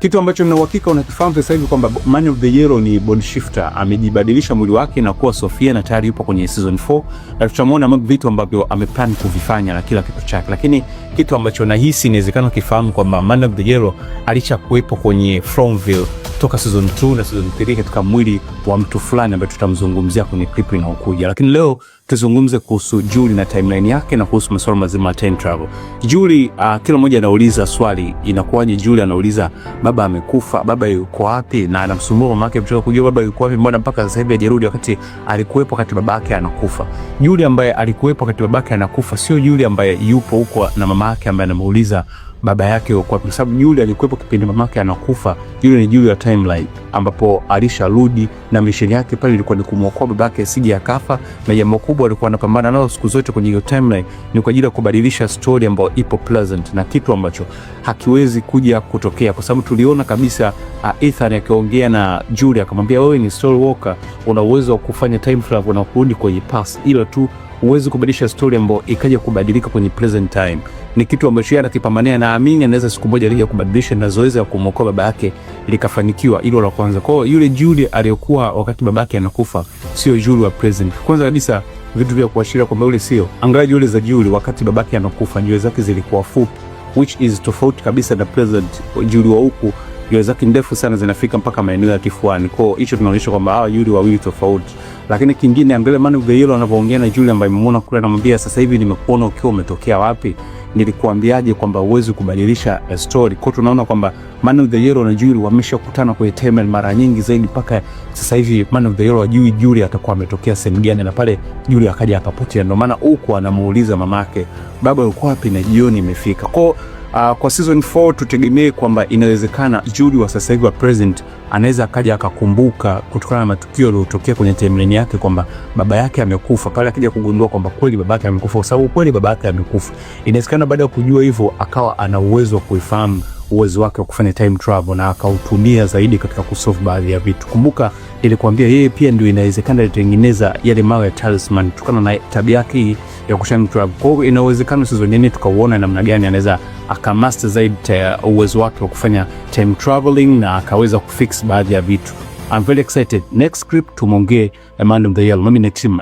Kitu ambacho nina uhakika unakifahamu sasa hivi kwamba Man of the Yellow ni Body Shifter, amejibadilisha mwili wake na kuwa Sofia na tayari yupo kwenye season 4 na tutamwona vitu ambavyo ameplan kuvifanya na kila kitu chake, lakini kitu ambacho nahisi inawezekana ukifahamu kwamba Man of the Yellow alishakuwepo kwenye Fromville toka season 2 na season 3 katika mwili wa mtu fulani ambaye tutamzungumzia kwenye clip inayokuja. Lakini leo tuzungumze kuhusu Julie na timeline yake na kuhusu masuala mazima ya time travel. Julie, kila mmoja anauliza swali, inakuwaje Julie anauliza baba amekufa, baba yuko wapi? Na anamsumbua mama yake mtoto kujua baba yuko wapi, mbona mpaka sasa hivi hajarudi wakati alikuwepo wakati babake anakufa. Julie ambaye alikuwepo wakati babake anakufa sio Julie ambaye yupo huko na mama yake ambaye anamuuliza baba yake yuko wapi, kwa sababu Julie alikuwepo kipindi mamake anakufa. Yule ni Julie wa timeline ambapo alisharudi na mission yake pale ilikuwa ni kumwokoa babake asije akafa, na jambo kubwa alikuwa anapambana nalo siku zote kwenye hiyo timeline ni kwa ajili ya kubadilisha story ambayo ipo present na kitu ambacho hakiwezi kuja kutokea, kwa sababu tuliona kabisa Ethan akiongea na Julie akamwambia, wewe ni story walker, una uwezo wa kufanya time travel na kurudi kwenye past, ila tu huwezi kubadilisha story ambayo ikaja kubadilika kwenye present time. Ni kitu ambacho yeye anakipambania, naamini anaweza siku moja lija kubadilisha na zoezi la kumwokoa baba yake likafanikiwa. Hilo la kwanza. Kwa hiyo yule Julie aliyokuwa wakati babake anakufa sio Julie wa present. Kwanza kabisa vitu vya kuashiria kwamba yule sio, angalia nywele za Julie wakati babake anakufa, nywele zake zilikuwa fupi, which is tofauti kabisa na present Julie wa huku nywele zake ndefu sana zinafika mpaka maeneo ya kifuani. Kwa hiyo hicho tunaonyesha kwamba hawa Julie wawili tofauti. Lakini kingine, angalia Man of the Yellow anavyoongea na Julie ambaye imemuona kule, anamwambia sasa hivi nimekuona ukiwa umetokea wapi? Nilikuambiaje kwamba huwezi kubadilisha story? Kwa tunaona kwamba Man of the Yellow na Julie wameshakutana kwenye timeline mara nyingi zaidi, mpaka sasa hivi Man of the Yellow hajui Julie atakuwa ametokea sehemu gani, na pale Julie akaja akapotea. Ndio maana huku anamuuliza mamake, baba yuko wapi na jioni imefika. Kwa season 4 tutegemee kwamba inawezekana Julie wa sasa hivi wa present anaweza akaja akakumbuka kutokana na matukio yaliyotokea kwenye timeline yake kwamba baba yake amekufa, pale akija kugundua kwamba kweli baba yake amekufa, kwa sababu kweli baba yake amekufa. Inawezekana baada ya kujua hivyo akawa ana uwezo wa kuifahamu uwezo wake wa kufanya time travel na akautumia zaidi katika kusolve baadhi ya vitu. Kumbuka nilikuambia yeye pia ndio inawezekana alitengeneza yale mawe ya talisman kutokana na tabia yake hii ya kutime travel. Kwa hiyo inawezekana season nne tukauona namna gani anaweza akamaster zaidi uwezo wake wa kufanya time traveling na akaweza kufix baadhi ya vitu. I'm very excited. Next clip tumongee Man of the Yellow. Mimi ni Tim.